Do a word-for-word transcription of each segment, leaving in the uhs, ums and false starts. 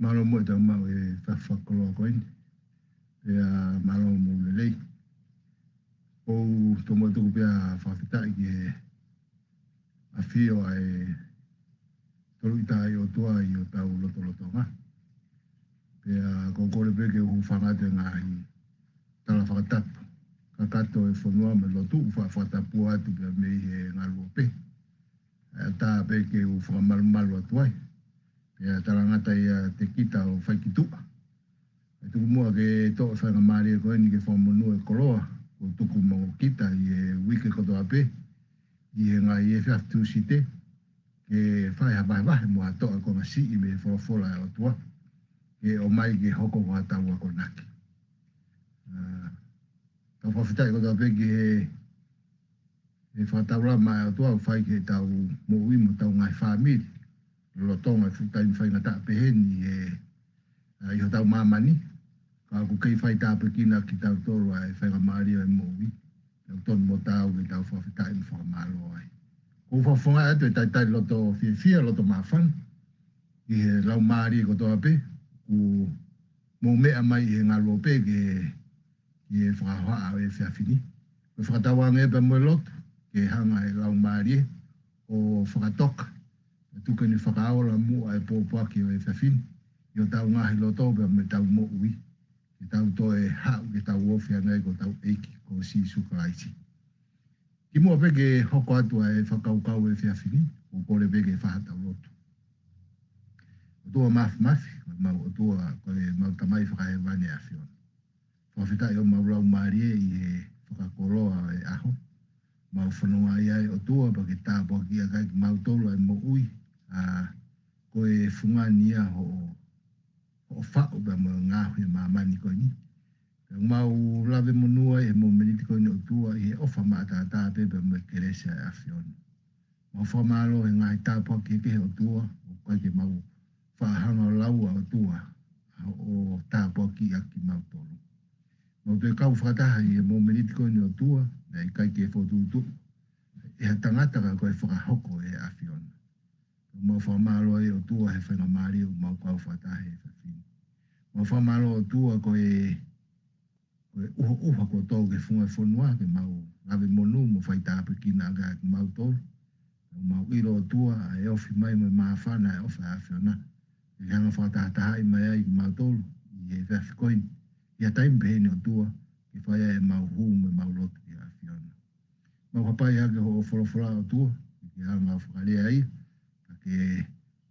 Mālō mo e tau maʻu e fakakoloa ko eni. Pea mālō mo e lelei. ʻOku ou tomuʻa tuku pē ʻa e fakafetaʻi ki he ʻafio ʻa e Toluʻita ʻa e ʻOtua ʻi hotau lotolotonga. Pea ʻoku ou kole pē ke u hūfanga atu he ngaahi tala fakatapu kakato ʻo e fonua mo e lotu ʻoku faʻa fakatapu atu pea mei he ngaluope. ʻE ʻatā pē ke u fakamalumalu atu ai. Pea talangata ia te kita ʻo fai ki tuʻa. ʻE tuku muʻa ke toʻo e faingamālie ko eni ke fakamonū e koloa kuo tuku maʻa kita ʻi he uike kotoa pē, ʻi he ngaahi efiafi Tūsite, ke fai ha vahevahe mo ha toʻa ko e ngaahi siʻi mei he folofola ʻa e ʻOtua, ke ʻomai ke hoko ko hotau akonaki. ʻA, tau fakafetaʻi kotoa pē ki he, he fakataulama ʻa e ʻOtua ʻoku fai ki heʻetau moʻui mo hotau ngaahi fāmili. Lolotonga e fuʻu taimi faingataʻa pehē ni he, ʻa, ʻi hotau māmani. Ka ʻoku kei fai tāpuekina kitautolu ʻa e faingamālie ʻo e moʻui. Tau tonu mo tau ke tau fakafetaʻi mo fakamālō ai. ʻOku ou fakafofongaʻi atu e talitali loto fiefia, loto māfana ki he laumālie kotoa pē kuo mou meʻa mai he ngaluope ke, ki he fakahohaʻa ʻo e efiafi ni. Ko e fakatauange pea mo e lotu ke hanga ʻe he laumālie ʻo fakatoka, ʻo tuku ke ne fakaola muʻa e pōpoaki ʻo e efiafi ni ʻi hotau ngaahi loto pea mo ʻetau moʻui, ke tau toe haʻu ke tau ofi hangē ko hotau ʻEiki ko Sīsū Kalaisi. Kimuʻa pē ke hoko atu ʻa e fakakaukau ʻo e efiafi ni, ʻoku ou kole pē ke fai haʻatau lotu. ʻOtua Māfimafi, ko ʻemau ʻOtua, ko ʻemau Tamai Fakahēvani ʻa e ʻAfiona. Fakafetaʻi homau laumālie ʻi he fakakoloa ʻo e ʻaho. Mau fanongo ai ʻa e ʻOtua pea ke tāpuakiʻi ʻaki kimautolu ʻa e moʻui, ʻa, ko e fungani ia hoʻo hoʻo faʻu pea mo e ngaohi ʻa māmani ko eni. Pea mau lave monū ai he momeniti ko eni ʻOtua ʻi he ʻofa maʻataʻatā pē pea mo e kelesi ʻa e ʻAfiona. Mau fakamālō he ngaahi tāpuaki kehekehe ʻOtua, ʻoku ʻikai ke mau faʻa hanga ʻo lau ʻa ʻOtua, ʻa hoʻo tāpuakiʻi ʻaki kimautolu. Mau toe kau fakataha ʻi he momeniti ko eni ʻOtua, naʻe ʻikai ke fokotuʻutuʻu ʻe ha tangata ka ko e fakahoko ʻe he ʻAfiona. Mau fakamālō ai ʻOtua he faingamālie ʻoku mau kau fakataha he efiafi ni. Mau fakamālō ʻOtua ko e, ko e ʻuhoʻuha kuo tō ki he funga fonua ke mau lave monū mo fai tāpuekina ʻaki kimautolu. Mau ʻilo ʻOtua ʻa e ofi mai mo e māfana ʻa e ʻofa ʻa e ʻAfiona. Ke hanga fakatahatahaʻi mai ai kimautolu ʻi he efiafi ko eni. ʻI he taimi pehē ni ʻOtua, ke fai ai ʻemau hū mo ʻemau lotu ki he ʻAfiona. Mau hapai hake hoʻo folofola ʻOtua, ke hanga ʻo fakalea ia, ka ke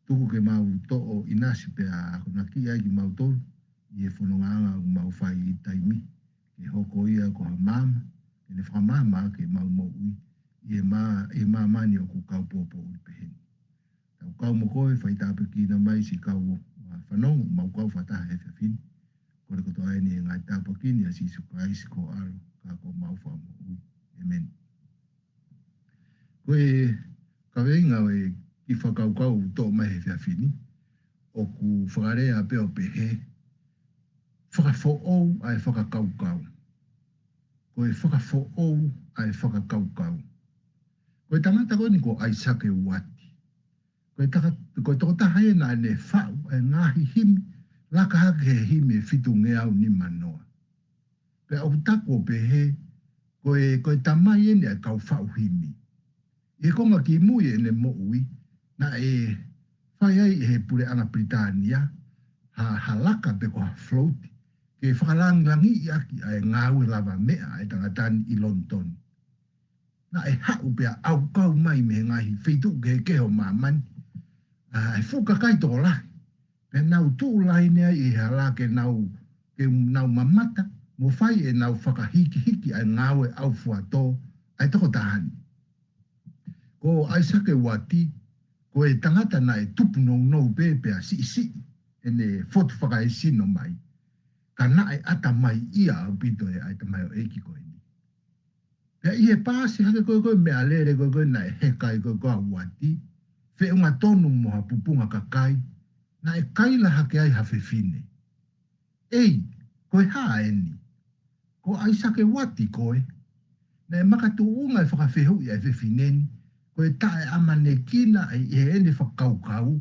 tuku ke mau toʻo ʻinasi pea akonakiʻi ai kimautolu, ʻi he fonongaʻanga ʻoku mau fai ʻi he taimi, ke hoko ia ko ha maama, ke ne fakamaama ʻaki ʻemau moʻui, ʻi he mā-, ʻi he māmani ʻoku kau poupouʻi pehē ni. Tau kau mo koe, fai tāpuekina mai siʻi kau, ʻa, fanongo, mau kau fakataha he efiafi ni. Kole kotoa eni he ngaahi tāpuaki ni ʻia Sīsū Kalaisi ko ho ʻAlo, ka ko homau Fakamoʻui. ʻĒmeni. Ko e kaveinga ʻo e kiʻi fakakaukau ʻoku toʻo mai he efiafi ni, ʻoku fakalea pē ʻo pehē, fakafoʻou ʻa e fakakaukau. Ko e fakafoʻou ʻa e fakakaukau. Ko e tangata ko eni ko ʻAisake Uati. Ko e taka-, ko e tokotaha ia naʻa ne faʻu ʻa e ngaahi himi, laka hake he himi ʻe fitungeau nimanoa. Pea ʻoku taku ʻo pehē, ko e, ko e tamai eni ʻa e kau faʻu himi. ʻI he konga kimui ʻene moʻui, naʻe fai ai ʻe he puleʻanga Pilitānia ha, ha laka pe ko ha float, ke fakalangilangiʻi ʻaki ʻa e ngāue lavameʻa ʻa e tangata ni ʻi Lonitoni. Naʻe haʻu pea ʻaukau mai mei he ngaahi feituʻu kehekehe ʻo māmani, ʻa e fuʻu kakai tokolahi. Pea nau tuʻu laine ai ʻi he hala ke nau, ke nau mamata, mo fai ʻenau fakahikihiki ʻa e ngāue ʻaufuatō ʻa e tokotaha ni. Ko ʻAisake Uati, ko e tangata naʻe tupu nounou pē pea siʻisiʻi ʻene fotu fakaesino mai. Ka naʻe ʻatamaiʻia ʻaupito ʻa e tamaioʻeiki ko eni. Pea ʻi he paasi hake ko ē ko e meʻalele ko ē ko ē naʻe heka ai ko ē ko ē ʻa Uati, feʻunga tonu mo ha pupunga kakai, naʻe kaila hake ai ha fefine. ʻEi, ko e hā eni? Ko ʻAisake Uati koe? Naʻe makatuʻunga e fakafehuʻi ʻa e fefine ni, ko e taʻeʻamanekina ʻa e ʻi heʻene fakakaukau,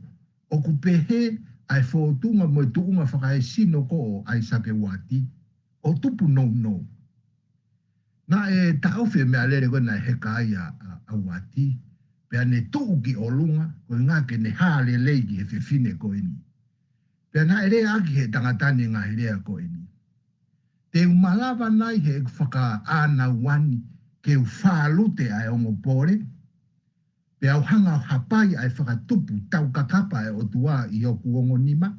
ʻoku pehē ʻa e fōtunga mo e tuʻunga fakaesino ko ē ʻa ʻAisake Uati, ʻo tupu nounou. Naʻe taʻofi e meʻalele ko ē naʻe heka ai ʻa, ʻa, ʻa Uati, pea ne tuʻu ki ʻolunga, ko e ʻuhinga ke ne hā lelei ki he fefine ko eni. Pea naʻe lea ʻaki ʻe he tangata ni e ngaahi lea ko eni: Te u malava nai heʻeku fakaʻānaua ni ke u fālute ʻa e ongo pole, pea u hanga ʻo hapai ʻa e fakatupu taukakapa ʻa e ʻOtua ʻi hoku ongo nima?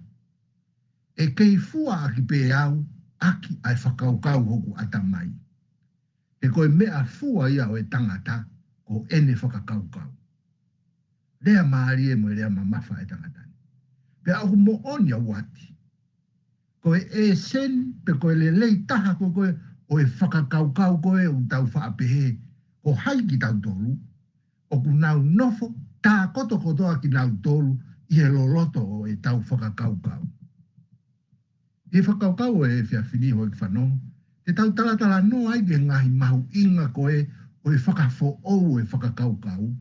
ʻE kei fua ʻaki pē au ʻaki ʻa e fakakaukau hoku ʻatamai. He ko e meʻafua ia ʻo e tangata ko ʻene fakakaukau. Lea mālie mo e lea mamafa ʻa e tangata ni. Pea ʻoku moʻoni ʻa Uati. Ko e ʻēseni pe ko e lelei taha ko ē ʻo e fakakaukau ko ē ʻoku tau faʻa pehē ko hai kitautolu, ʻoku nau nofo tākoto kotoa kinautolu ʻi he loloto ʻo ʻetau fakakaukau. ʻI he fakakaukau ʻo e efiafi ni, houʻeiki fanongo, te tau talatalanoa ai ki he ngaahi mahuʻinga ko ē ʻo e fakafoʻou ʻo e fakakaukau,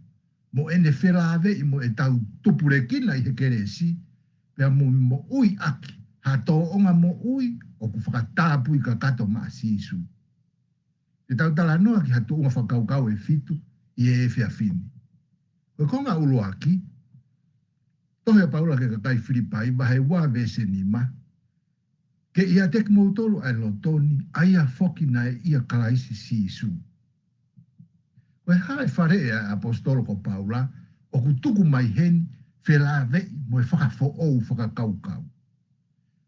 mo ʻene felāveʻi mo ʻetau tupulekina ʻi he kelesi, pea mo moʻui ʻaki ha tōʻonga moʻui ʻoku fakatapui kakato maʻa Sīsū. Te tau talanoa ki ha tuʻunga fakakaukau ʻe fitu ʻi he efiafi ni. Ko e konga ʻuluaki, tohi ʻa Paula ki he kakai Filipai, vahe ua veesi nima: Ke ʻiate kimoutolu ʻa e loto ni, ʻa ia foki naʻe ʻia Kalaisi Sīsū. Ko e hā e faleʻi ʻa e ʻaposetolo ko Paula ʻoku tuku mai heni felāveʻi mo e fakafoʻou fakakaukau?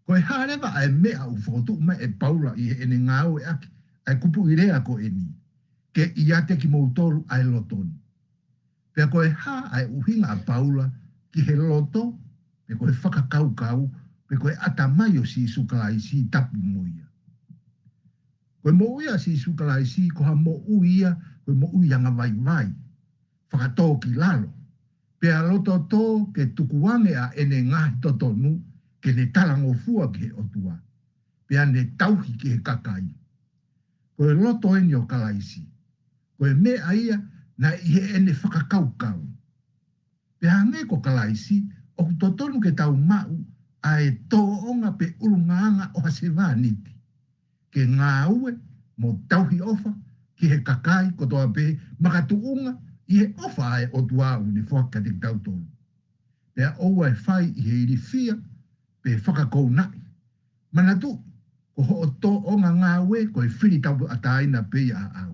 Ko e hā leva ʻa e meʻa ʻoku fokotuʻu mai ʻe Paula ʻi heʻene ngāueʻaki ʻa e kupuʻi lea ko eni, ke ʻiate kimoutolu ʻa e loto ni? Pea ko e hā ʻa e ʻuhinga ʻa Paula ki he loto, pe ko e fakakaukau, pe ko e ʻatamai ʻo Sīsū Kalaisi, tapu mo ia? Ko e moʻui ʻa Sīsū Kalaisi ko ha moʻui ia, ko e moʻui angavaivai, fakatōkilalo, pea lototō ke tukuange ʻa ʻene ngaahi totonu ke ne talangofua ki he ʻOtua, pea ne tauhi ki he kakai. Ko e loto eni ʻo Kalaisi. Ko e meʻa ia naʻe ʻi heʻene fakakaukau. Pea hangē ko Kalaisi, ʻoku totonu ke tau maʻu ʻa e tōʻonga pe ʻulungaanga ʻo ha sevāniti, ke ngāue mo tauhi ʻofa ki he kakai kotoa pē, makatuʻunga ʻi he ʻofa ʻa e ʻOtua ʻoku ne foaki kiate kitautolu. Pea ʻoua ʻe fai ʻi he ilifia pe fakakounaʻi. Manatuʻi, ko hoʻo tōʻonga ngāue ko e fili tauʻatāina pē ia ʻaʻau.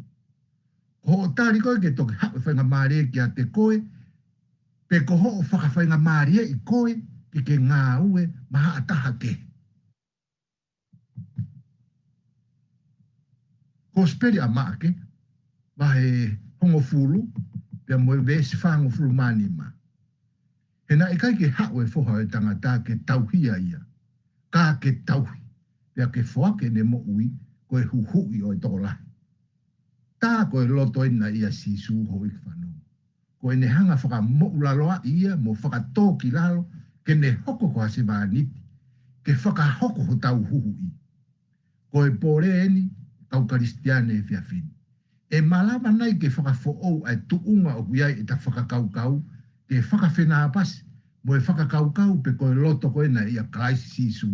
Ko hoʻo tali koe ke toki haʻu e faingamālie kiate koe, pe ko hoʻo fakafaingamālieʻi koe ke ke ngāue maʻa ha taha kehe. Kosipeli ʻa Maʻake, vahe hongofulu, pea mo e veesi fāngofulu mā nima. He naʻe ʻikai ke haʻu e Foha ʻo e Tangata ke tauhi ia, ka ke tauhi, pea ke foaki ʻene moʻui ko e huhuʻi ʻo e tokolahi. Tā ko e loto eni ʻa Sīsū, houʻeiki fanongo. Ko ʻene hanga fakamoʻulaloaʻi ia mo fakatōkilalo ke ne hoko ko ha sevāniti, ke fakahoko hotau huhuʻi. Ko e pole eni, kau Kalisitiane efiafi ni. ʻE malava nai ke fakafoʻou ʻa e tuʻunga ʻoku ʻi ai ʻeta fakakaukau, ke fakafenāpasi mo e fakakaukau pe ko e loto ko ē naʻe ʻia Kalaisi Sīsū?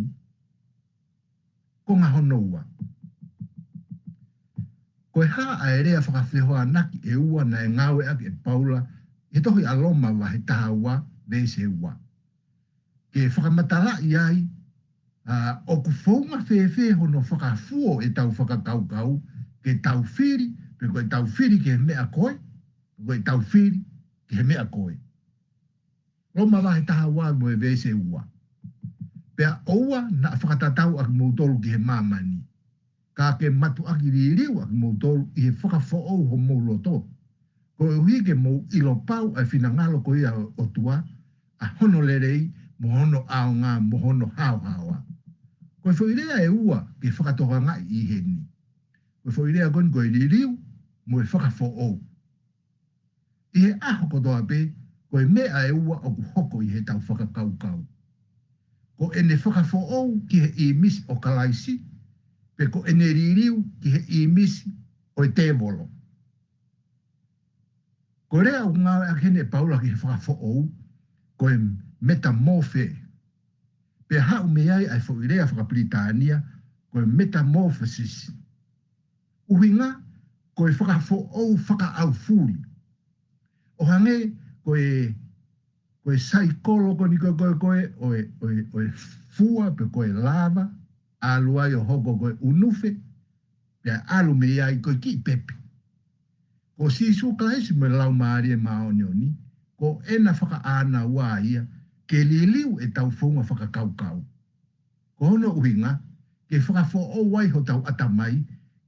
Konga hono ua. Ko e hā ʻa e lea fakafehoanaki ʻe ua naʻe ngāueʻaki ʻe Paula ʻi he tohi ʻa Loma vahe taha ua, veesi ua? Ke fakamatalaʻi ai, ʻa, ʻoku founga fēfē hono fakafuo ʻetau fakakaukau, ke tau fili, pe ko ʻetau fili ki he meʻa ko ē, pe ko ʻetau fili ki he meʻa ko ē. Loma vahe taha ua mo e veesi ua. Pea ʻoua naʻa fakatatau ʻa kimoutolu ki he māmani, ka ke mātuʻaki liliu ʻa kimoutolu ʻi he fakafoʻou homou loto, koeʻuhi ke mou ʻilo pau ʻa e finangalo ko ia ʻo e ʻOtua, ʻa hono lelei, mo hono ʻaonga, mo hono haohaoa. Ko e foʻi lea ʻe ua ke fakatokangaʻi ʻi heni. Ko e foʻi lea ko eni ko e liliu mo e fakafoʻou. ʻI he ʻaho kotoa pē, ko e meʻa ʻe ua ʻoku hoko ʻi heʻetau fakakaukau. Ko ʻene fakafoʻou ki he ʻīmisi ʻo Kalaisi, pe ko ʻene liliu ki he ʻīmisi ʻo e tēvolo. Ko e lea ʻoku ngāueʻaki heni ʻe Paula ki he fakafoʻou, ko e metamorphe. Pea haʻu mei ai ʻa e foʻi lea fakapilitānia ko e metamorphosis. ʻUhinga, ko e fakafoʻou fakaʻaufuli. ʻO hangē ko e, ko e saikolo ko eni ko e, ko e, ko e, ʻo e, ʻo e, ʻo e fua pe ko e lava, ʻalu ai ʻo hoko ko e ʻunufe, pea ʻalu mei ai ko e kiʻi pepe. Ko Sīsū Kalaisi mo e Laumālie Māʻoniʻoni, ko ʻena fakaʻānaua ia ke liliu ʻetau founga fakakaukau. Ko hono ʻuhinga, ke fakafoʻou ai hotau ʻatamai,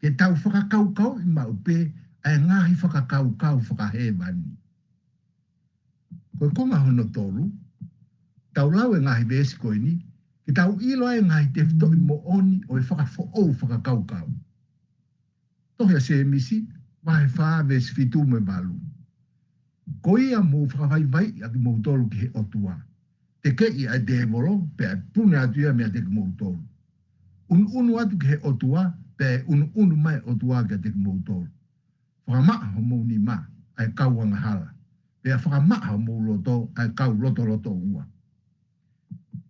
ke tau fakakaukauʻi maʻu pē ʻa e ngaahi fakakaukau fakahēvani. Ko e konga hono tolu, tau lau e ngaahi veesi ko eni, ke tau ʻilo ai e ngaahi tefitoʻi moʻoni ʻo e fakafoʻou fakakaukau. Tohi ʻa Sēmisi, vahe fā, veesi fitu mo e valu. Ko ia mou fakavaivaiʻi ʻakimoutolu ki he ʻOtua. Tekeʻi ʻa e tēvolo, pea ʻe puna atu ia meiate kimoutolu. ʻUnuʻunu atu ki he ʻOtua, pea ʻe ʻunuʻunu mai ʻOtua kiate kimoutolu. Fakamaʻa homou nima ʻa e kau angahala, pea fakamaʻa homou loto ʻa e kau lotolotoua.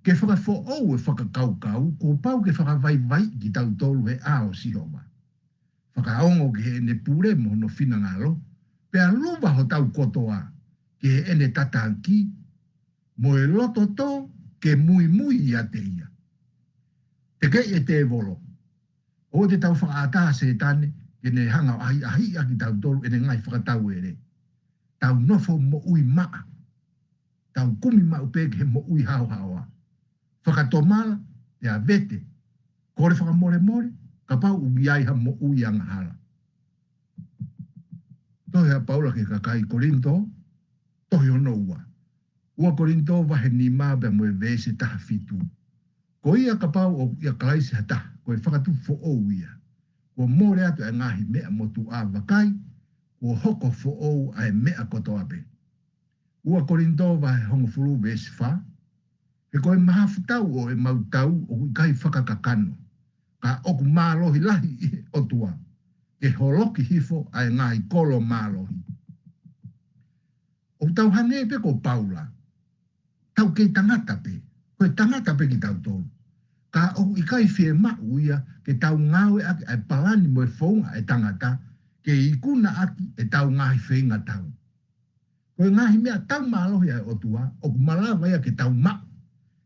Ke fakafoʻou e fakakaukau, kuo pau ke fakavaivaiʻi kitautolu he ʻao ʻo Sihova. Fakaongo ki heʻene pule mo hono finangalo, pea luva hotau kotoa ki heʻene tataki, mo e loto tō ke muimui ʻiate ia. Tekeʻi e tēvolo, ʻoua te tau fakaʻatā ʻa Sētane ke ne hanga ʻo ʻahiʻahiʻi ʻa kitautolu ʻene ngaahi fakatauele. Tau nofo moʻui maʻa. Tau kumi maʻu pē ki he moʻui haohaoa. Fakatomala, pea vete. Kole fakamolemole, kapau ʻoku ʻi ai ha moʻui angahala. Tohi ʻa Paula ki he kakai Kolinitō, tohi hono ua. Ua Kolinitō vahe nima pea mo e veesi taha fitu. Ko ia kapau ʻoku ʻia Kalaisi ha taha, ko e fakatupu foʻou ia. Kuo mole atu ʻa e ngaahi meʻa motuʻa, vakai, kuo hoko foʻou ʻa e meʻa kotoa pē. Ua Kolinitō vahe hongofulu veesi fā. He ko e mahafu tau ʻo ʻemau tau ʻoku ʻikai fakakakano, ka ʻoku mālohi lahi ʻi he ʻOtua, ke holoki hifo ʻa e ngaahi kolo mālohi. ʻOku tau hangē pē ko Paula, tau kei tangata pē, ko e tangata pē kitautolu. Ka ʻoku ʻikai fiemaʻu ia ke tau ngāueʻaki ʻa e palani mo e founga ʻa e tangata, ke ikunaʻaki ʻetau ngaahi feingatau. Ko e ngaahi meʻatau mālohi ʻa e ʻOtua, ʻoku malava ia ke tau maʻu,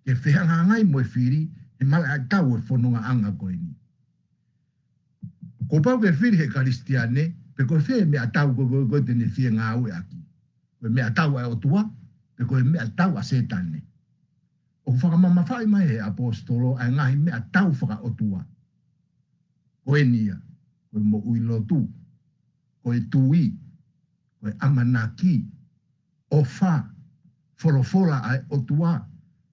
ke fehangahangai mo e fili, he malaʻe tau e fonongaʻanga ko eni. Kuo pau ke fili he Kalisitiane, pe ko fē meʻatau ko, ko, ko ē te ne fie ngāueʻaki. Ko e meʻatau ʻa e ʻOtua, pe ko e meʻatau ʻa Sētane. ʻOku fakamamafaʻi mai he ʻaposetolo ʻa e ngaahi meʻatau fakaʻotua. Ko eni ia, ko e moʻui lotu, ko e tui, ko e ʻamanaki, ʻofa, folofola ʻa e ʻOtua,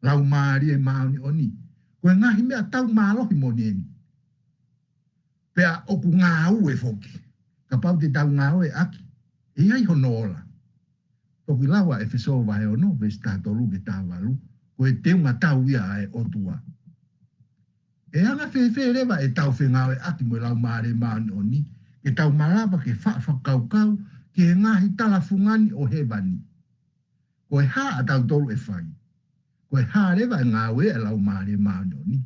Laumālie Māʻoniʻoni. Ko e ngaahi meʻatau mālohi moʻoni eni. Pea ʻoku ngāue foki. Kapau te tau ngāueʻaki, ʻe ʻi ai hono ola. Toki lau ʻa ʻEfesō vahe ono, veesi taha tolu ki he taha valu, ko e teunga tau ia ʻa e ʻOtua. ʻE anga fēfē leva ʻetau fengāueʻaki mo e Laumālie Māʻoniʻoni, ke tau malava ke faʻa fakakaukau ki he ngaahi tala fungani ʻo hēvani. Ko e hā ʻa tautolu ʻe fai? Ko e hā leva e ngāue ʻa e Laumālie Māʻoniʻoni?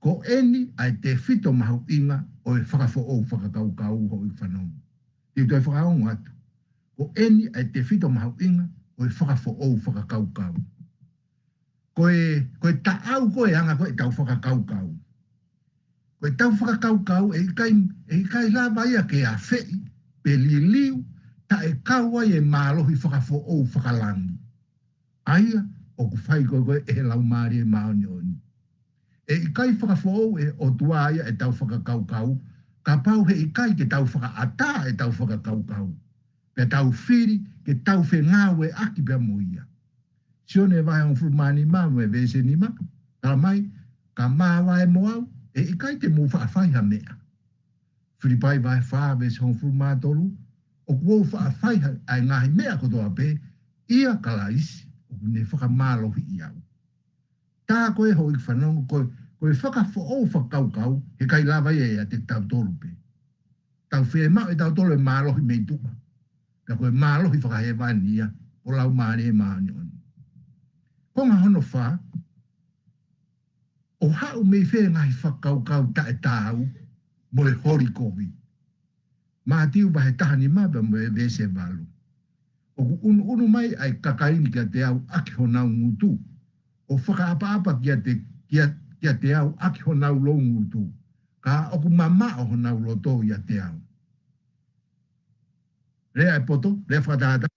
Ko eni ʻa e tefito mahuʻinga ʻo e fakafoʻou fakakaukau, hoʻo fanongo. Te u toe fakaongo atu. Ko eni ʻa e tefito mahuʻinga ʻo e fakafoʻou fakakaukau. Ko e, ko e taʻau ko e anga ko ē ʻetau fakakaukau. Ko ʻetau fakakaukau ʻe ʻikai, ʻe ʻikai lava ia ke afeʻi, pe liliu, taʻe kau ai e mālohi fakafoʻou fakalangi. ʻA ia, ʻoku fai ko ē ko ē ʻe he Laumālie Māʻoniʻoni. ʻE ʻikai fakafoʻou ʻe he ʻOtua ia ʻetau fakakaukau, kapau he ʻikai ke tau fakaʻatā ʻetau fakakaukau. Pea tau fili ke tau fengāueʻaki pea mo ia. Sione vahe hongofulu mā nima mo e veesi nima, tala mai, ka māvae mo au, ʻe ʻikai te mou faʻa fai ha meʻa. Filipai vahe fā veesi hongofulu mā tolu, ʻoku ou faʻa fai ha, ʻa e ngaahi meʻa kotoa pē, ʻia Kalaisi, ʻoku ne fakamālohiʻi au. Tā ko ē hoʻo fanongo ko ē, ko e fakafoʻou fakakaukau, he ʻikai lava ia ʻiate tautolu pē. Tau fiemaʻu ʻe tautolu e mālohi mei tuʻa. Pea ko e mālohi fakahēvani ia ʻo e Laumālie Māʻoniʻoni. Konga hono fā, ʻo haʻu mei fē ngaahi fakakaukau taʻetaau mo e holi kovi? Mātiu vahe taha nima pea mo e veesi valu. ʻOku ʻunuʻunu mai ʻa e kakai ni kiate au ʻaki honau ngutu, ʻo fakaʻapaʻapa kiate, kia, kiate au ʻaki honau loungutu, ka ʻoku mamaʻo honau loto ʻiate au. Lea ʻe poto, lea fakatātā,